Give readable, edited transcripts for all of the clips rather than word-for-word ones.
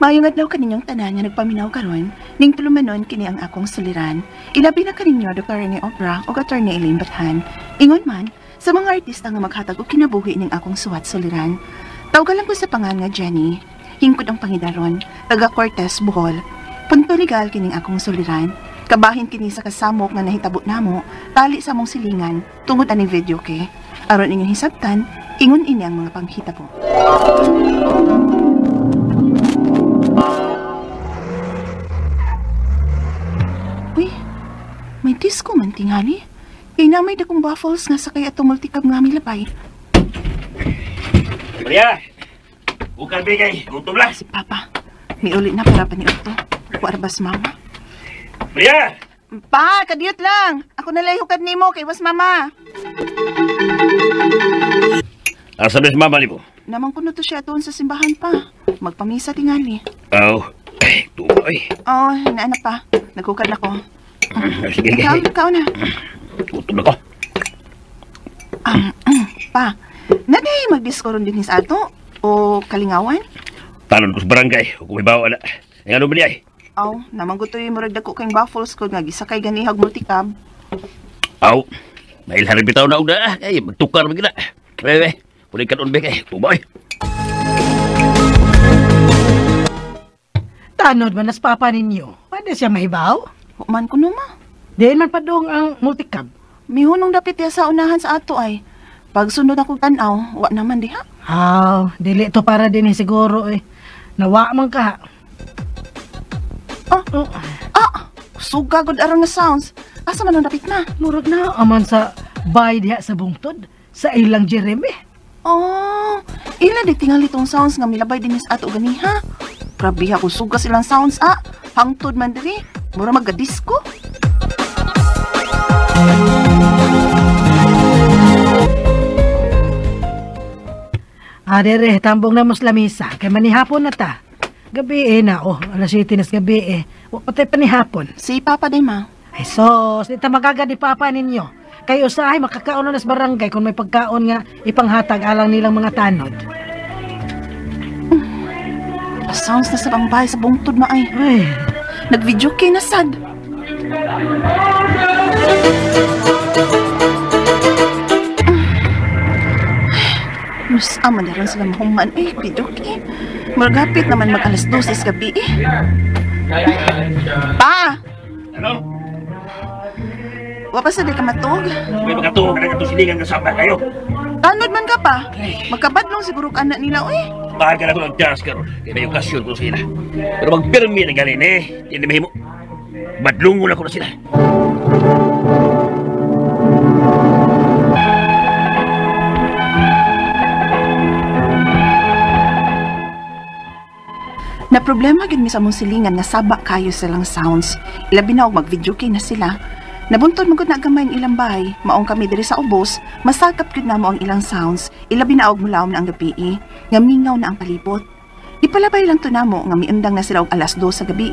Maayong adlaw kaninyong tanan nga nagpaminaw karon, ning tulumanon kini ang akong suliran. Ilabi na kaninyo Dr. Rene Obra ug Attorney Elaine Bathan. Ingon man sa mga artista nga maghatag og kinabuhi ning akong suwat suliran. Tawgalan ko sa pangan nga Jenny, hingkod ang pangidaron, taga Cortez, Bohol. Punto legal kining akong suliran. Kabahin kini sa kasamok nga nahitabo namo, tali sa mong silingan tungod aning video kay. Aron inyong hisabtan, ingon ini ang mga panghitabo. Uy, may disco man tingali. Kay na may dakong waffles nga sakay atong multicab nga milabay. Maria! Ukal bigay, gutom lang. Si Papa, miuli na para pa ni Otto. Kuarbas mama. Maria! Pa, kadiyot lang. Ako nalay hukad nimo kay was mama. Asa ba si mama nimo? Namang kuno to siya doon sa simbahan pa. Magpamisa tingali. Aw, eh, tuwa eh. Oh, naana pa. Nagkukad na ko. Sige, Ikaw, ikaw na. Gutom na ko. Pa, naday magdisko ron din sa ato? O kalingawan? Talon ko sa barangay. O kung may bawa na. Ang ano ba niya eh? Aw, namang gutoy murag dako kayong baffles ko nga gisakay ganihag multicab. Aw, mailharin bitaw na og na. Ay, magtukar man gina. Bebe, puli kanon be kay tubay. Tanod man nas papa ninyo. Pwede siya mahibaw? Human ko numa. Diin man padong ang multicab. Mihunong dapit ya sa unahan sa ato ay. Pagsunod akong tan-aw, wa naman diha. Aw, dili to para din eh, siguro eh. Nawa man ka. Ah, oh. Ah, suga gud aron nga sounds. Asa man ang dapit na? Murag na aman sa bay diha sa bungtod sa ilang Jeremy. Oh, ila di tingali tong sounds nga milabay din sa ato ganiha. Grabe ha kung suga silang sounds ah. Hangtod man diri, mura magga-disco. Ah, dere, tambong na mos lamisa kay manihapon na ta. Gabi eh na, oh, alas 7 na sa gabi eh. Wa pa tayo panihapon. Si Papa day ma. Ay sos, di ta magagad ni Papa ninyo. Kay usahay makakaon na sa barangay kung may pagkaon nga ipanghatag alang nilang mga tanod. Sounds na sa pangbay sa bungtod ma ay. Ay. Nag-video kay na sad. Mas ama na rin sila mahuman eh, video kay. Maragapit naman mag alas 12 gabi eh. Pa! Ano? Wa pa sa di ka matug? May makatuog na katong silingan kasama kayo. Tanod man ka pa. Magkabadlong siguro ka anak nila eh. Bahal ka na ko ng jazz karon. Kaya may okasyon ko sila. Pero magpirmi na ganin eh. Hindi mahimo. Badlungon ako na sila. Na problema gyud mi sa among silingan nga saba kayo silang sounds. Ilabi na og mag-video kay na sila. Nabuntod man gud na gamay ang ilang bahay, maong kami diri sa ubos, masakap gyud namo ang ilang sounds. Ilabi na og mulaom na ang gabi, nga mingaw na ang palibot. Ipalabay lang to namo nga miundang na sila og alas 2 sa gabi,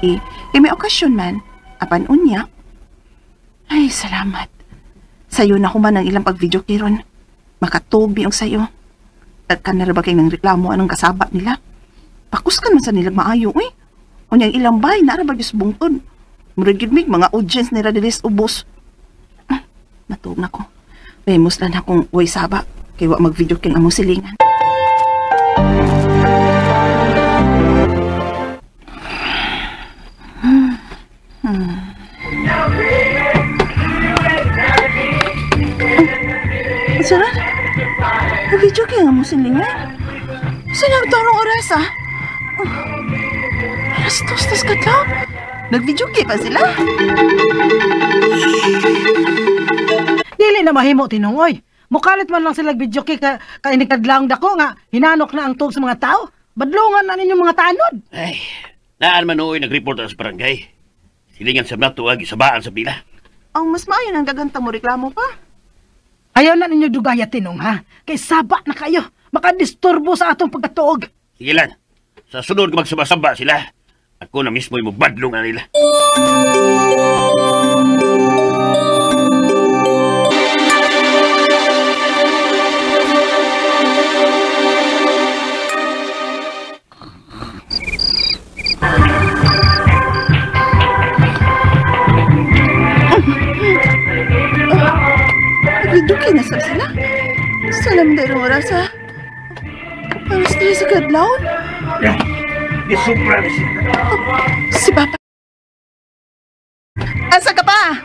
kay may okasyon man. Apan unya. Ay, salamat. Sayo na human ang ilang pag-video kiron. Makatubi og sayo. Tagkan na ra ba kay nang reklamo anong kasaba nila? Pakuskan man sa nilang maayo, uy. Unya ang ilang bahay, naara ba gyud sa bungtod? Murag gyud mig mga audience nila diri sa ubos. Matuog na ko. Famous lang akong way saba. Kay wa mag-video king among silingan. Sara? Mag-video king among silingan? Saan ang tarong oras, ah? Alas 2 tas kadlaw. Nag-video kay pa sila. Dili na mahimo tinungoy. Mukalit man lang sila video kay ka inikadlaong dako nga hinanok na ang tug sa mga tao. Badlungan na ninyong mga tanod. Ay, naan man nooy nag-report sa barangay. Silingan sa nato ag isabaan sa pila. Ang mas maayo nang daghan mo reklamo pa. Ayaw na ninyo dugaya tinong ha. Kay saba na kayo. Makadisturbo sa atong pagkatuog. Sige lang. Sa sunod kung magsabasaba sila, ako na mismo yung mabadlong na nila. Oras ha? 3:00 sa kadlawon? Gisupra ni siya. Si Papa. Asa ka pa?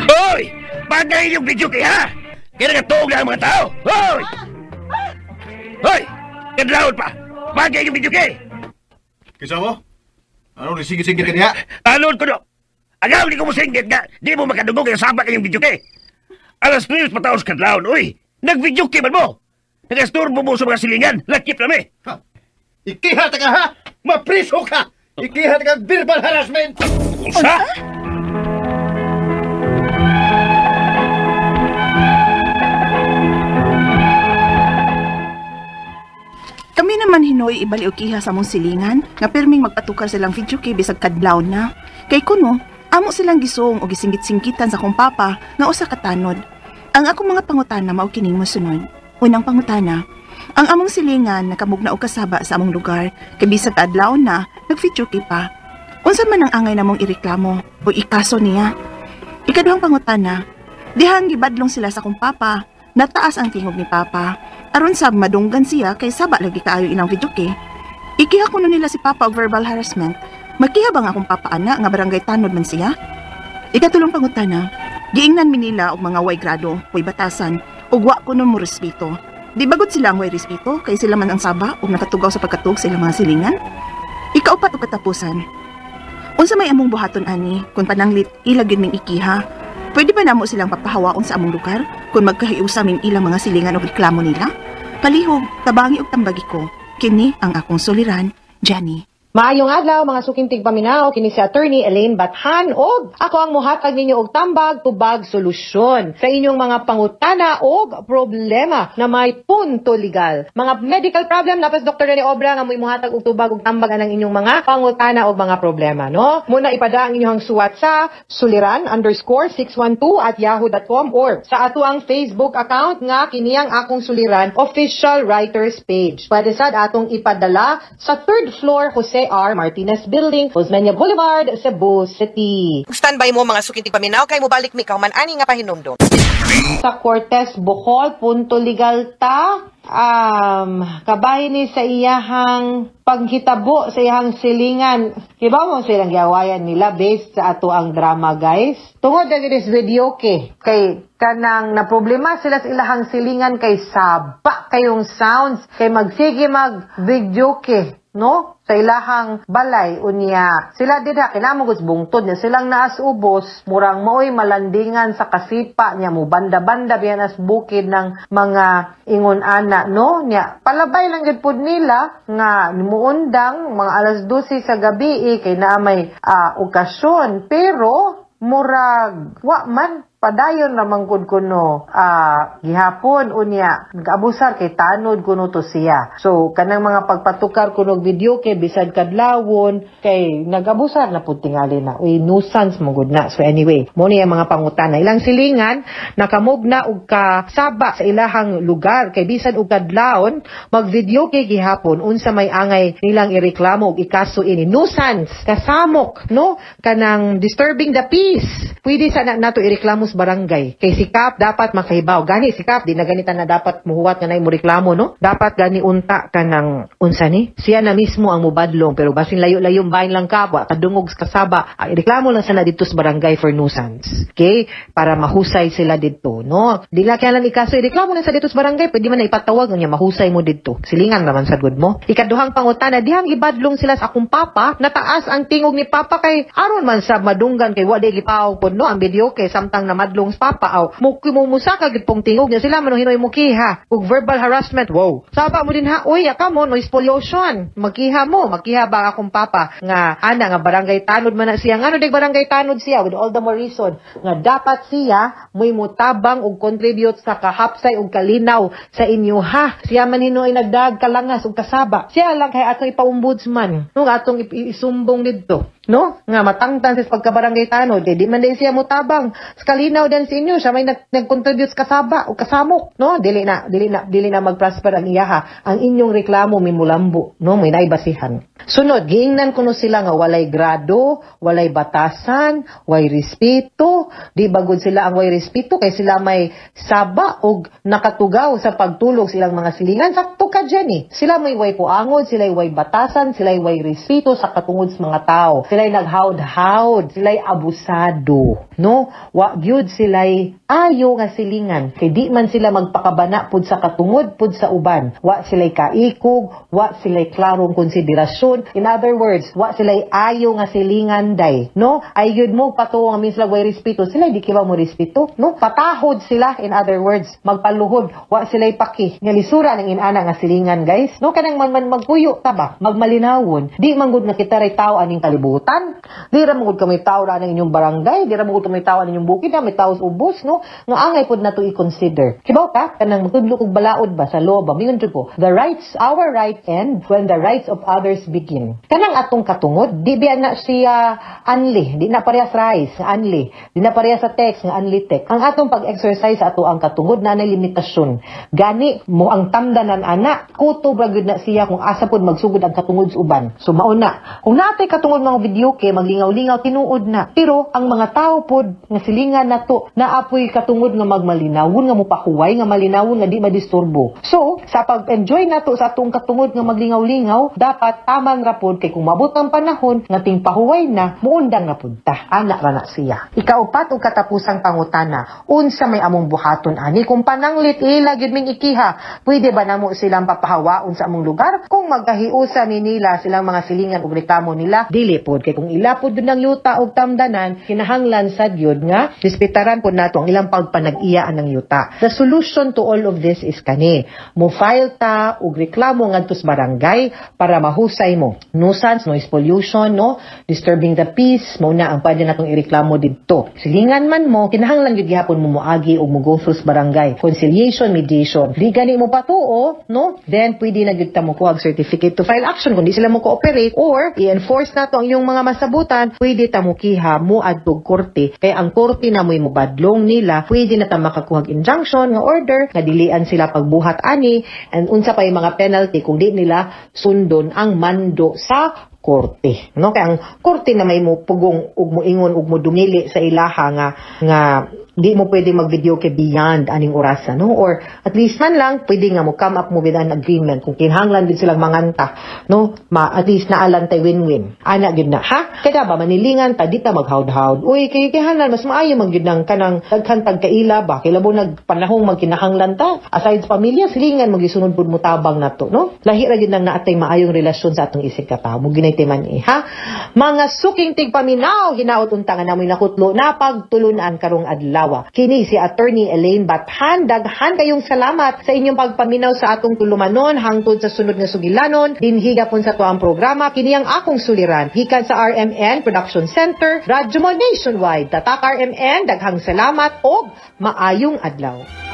Hoy! Bagay yung video kay ha! Kaya nagatuog na ang mga tao! Hoy! Hoy! Kadlawon pa! Bagay yung video kay! Kinsa mo? Ano ni sige-sige ka niya? Tanod ko no! Agaw di ko mo singgit nga! Di mo makadugog ang saba kayong video kay! 3:00 pataos kadlawon, uy! Nag-video kay man mo! Nagasturbo mo sa mga silingan! Lakip na mi! Ikiha ta ka ha! Mapriso ka! Ikiha ta ka verbal harassment! Unsa? Kami naman hinoy ibali og kiha sa among silingan nga pirming magpatukar silang video kay bisag kadlaw na. Kay kuno, amo silang gisong o gisingkit-singkitan sa akong papa nga usa ka tanod. Ang akong mga pangutana mao kining mosunod. Unang pangutana, ang among silingan nakamugna og kasaba sa among lugar kay bisag adlaw na nag-video kay pa. Unsa man ang angay namong ireklamo o ikaso niya? Ikaduhang pangutana, dihang gibadlong sila sa akong papa, nataas ang tingog ni papa. Aron sab madunggan siya kay saba lagi kaayo ilang video kay. Ikiha kuno nila si papa og verbal harassment. Makiha ba nga akong papa ana nga barangay tanod man siya? Ikatulong pangutana, giingnan mi nila og mga way grado, way batasan, ug wa kuno mo respeto. Di bagod sila ang way respeto kay sila man ang saba ug nakatugaw sa pagkatug sa ilang mga silingan? Ikaupat og katapusan. Unsa may among buhaton ani kung pananglit ila gyud ming ikiha? Pwede ba namo silang papahawaon sa among lugar kung magkahiusa ming ilang mga silingan og reklamo nila? Palihog, tabangi og tambagi ko. Kini ang akong suliran, Jenny. Maayong adlaw mga suking tigpaminaw, kini si Attorney Elaine Bathan og ako ang mohatag ninyo og tambag tubag solusyon sa inyong mga pangutana og problema na may punto legal. Mga medical problem lapas Dr. Rene Obra nga mo'y mohatag og tubag og tambag anang inyong mga pangutana og mga problema, no? Muna ipada ang inyong suwat sa suliran_612@yahoo.com or sa ato ang Facebook account nga kini ang akong suliran official writers page. Pwede sad atong ipadala sa 3rd floor Jose R. Martinez Building, Osmeña Boulevard, Cebu City. Standby mo mga sukintig paminaw kay mobalik mi kahuman ani nga pahinumdom. Sa Cortes Bohol, punto legal ta, kabahin ni sa iyahang paghitabo sa iyahang silingan. Kiba mo silang giawayan nila based sa ato ang drama, guys. Tungod na this video ke, kay kanang na problema sila sa ilahang silingan kay saba kayong sounds kay magsige mag video ke, no? Sa ilahang balay unya sila didha kinamugos bungtod niya silang naas ubos murang maoy malandingan sa kasipa niya mo banda-banda biyan as bukid ng mga ingon ana, no? Niya palabay lang gid pud nila nga muundang mga 12:00 sa gabi kay naa may okasyon, pero murag wa man padayon ra man gud kuno gihapon unya nag-abusar kay tanod kuno to siya. So kanang mga pagpatukar kuno video kay bisag kadlawon kay nag-abusar na pud tingali na. Uy, nuisance mo gud na. So anyway, mo ni ang mga pangutana ilang silingan nakamugna og kasaba sa ilahang lugar kay bisan og kadlawon mag-video kay gihapon unsa may angay nilang ireklamo og ikaso ini nuisance kasamok, no, kanang disturbing the peace. Pwede sa nato ireklamo sa barangay. Kay si Kap dapat makahibaw. Gani si Kap di na ganita na dapat muhuwat nga nay mo reklamo, no? Dapat gani unta kanang unsa ni? Siya na mismo ang mubadlong pero basin layo-layo bahin lang Kap, wa kadungog sa kasaba. Ireklamo lang sana didto sa barangay for nuisance. Okay? Para mahusay sila didto, no? Di la kailan ikaso ireklamo lang sa didto sa barangay, pwede man na ipatawag unya mahusay mo didto. Silingan naman sa good mo. Ikaduhang pangutana, dihang ibadlong sila sa akong papa, nataas ang tingog ni papa kay aron man sa madunggan kay wa di gipaw pod, no, ang video kay samtang namadlong sa papa aw mumusaka gid pong tingog niya sila man hinoy mukiha ug verbal harassment. Wow, saba mo din ha, uy aka mo noise pollution, magkiha mo, magkiha ba akong papa nga ana nga barangay tanod man na siya, ngano dig barangay tanod siya, with all the more reason nga dapat siya moy mutabang ug contribute sa kahapsay ug kalinaw sa inyo ha. Siya man hinoy nagdag kalangas ug kasaba, siya lang kay atong ipa-ombudsman nung atong isumbong didto. no? Nga matangtan sa pagkabarangay tanod kay di man day siya motabang. Sa kalinaw dan sa inyo, siya may nag-contribute sa kasaba o kasamok, no? Dili na magprosper ang iyaha. Ang inyong reklamo mimulambo, no? May naibasihan. Sunod, giingnan kuno sila nga walay grado, walay batasan, way respeto. Di bagod sila ang way respeto kay sila may saba og nakatugaw sa pagtulog silang mga silingan. Sakto ka, Jenny. Sila may way puangod, sila way batasan, sila way respeto sa katungod sa mga tao. Sila'y naghawd-hawd, sila'y abusado, no? Wa gyud sila'y ayo nga silingan. Kay di man sila magpakabana pud sa katungod pud sa uban. Wa sila'y kaikog, wa sila'y klarong konsiderasyon. In other words, wa sila'y ayo nga silingan day, no? Ay gyud mo patuo nga sila way respeto, sila di kibaw mo respeto, no? Patahod sila, in other words, magpaluhod, wa sila'y paki. Nga lisura ng inana nga silingan, guys. No, kanang man, man magpuyo ta ba, magmalinawon. Di man gud nga kita ray tao aning kalibutan. Di ra man gud kami tao ra ng inyong barangay, di ra man gud kami tao aning inyong bukid, may tao sa ubos, no? Nga angay pod nato i-consider. Kibaw ka kanang magtudlo kog balaod ba sa law ba, mingon jud ko, the rights, our right end when the rights of others begin. Kanang atong katungod, di biya na siya unli, di na parehas rice, unli, di na parehas sa text nga unli text. Ang atong pag-exercise sa ato ang katungod na limitasyon. Gani mo ang tamdanan ana, kutob ra gyud na siya kung asa pod magsugod ang katungod sa uban. So mauna, kung naatay katungod mga video kay maglingaw-lingaw, tinuod na. Pero ang mga tao pod nga silingan nato naapoy katungod nga magmalinawon, nga mopahuway, nga malinawon, nga di madisturbo. So, sa pag-enjoy nato sa atong katungod nga maglingaw-lingaw, dapat tamang ra pod kay kung mabot ang panahon nga tingpahuway na, muundang na pud ta. Ana ra na siya. Ikaupat ug katapusang pangutana, unsa may among buhaton ani kung pananglit ila gyud ming ikiha? Pwede ba namo silang papahawaon sa among lugar? Kung magkahiusa ni nila silang mga silingan ug reklamo nila, dili pod kay kung ila pod ng yuta og tamdanan, kinahanglan sad gyud nga respetaran pod nato ang ilang pagpanag-iya ng yuta. The solution to all of this is kani. Mo file ta og reklamo ngadto sa barangay para mahusay mo. Nuisance, noise pollution, no? Disturbing the peace, mao na ang pwede natong ireklamo didto. Silingan man mo, kinahanglan gyud gihapon mo moagi og mo go through sa barangay. Conciliation, mediation. Di gani mo patuo, no? Then pwede na gyud ta mo kuha certificate to file action kung di sila mo cooperate or i-enforce nato ang iyong mga masabutan, pwede ta mo kiha mo adtog korte. Kay ang korte na mo'y mobadlong nila, pwede na ta makakuha injunction nga order nga dilian sila pagbuhat ani and unsa pa yung mga penalty kung di nila sundon ang mando sa korte, no? Kay ang korte na may mo pugong ug moingon ug modumili sa ilaha nga di mo pwede mag-video kay beyond aning orasa, no? Or at least man lang pwede nga mo come up mo with an agreement kung kinahanglan din silang manganta, no? Ma at least naalan tay win-win ana gyud na, ha? Kaya ba manilingan ta, di ta maghawd-hawd, uy, kay kinahanglan mas maayo man gyud nang kanang daghan tag kaila ba, kay labo nagpanahong magkinahanglan ta. Aside sa pamilya, silingan magisunod pud mo tabang nato, no? Lahi ra gyud nang naatay maayong relasyon sa atong isig ka tawo mo ginay man eh, ha. Mga suking tigpaminaw, hinaot unta nga namoy nakutlo na pagtulunan karong adlaw. Kini si Attorney Elaine Bathan. Daghan kayong salamat sa inyong pagpaminaw sa atong tulumanon hangtod sa sunod nga sugilanon. Dinhi gapon sa tuang programa, kini ang akong suliran. Gikan sa RMN Production Center, Radyo Mo Nationwide. Tatak RMN, daghang salamat og maayong adlaw.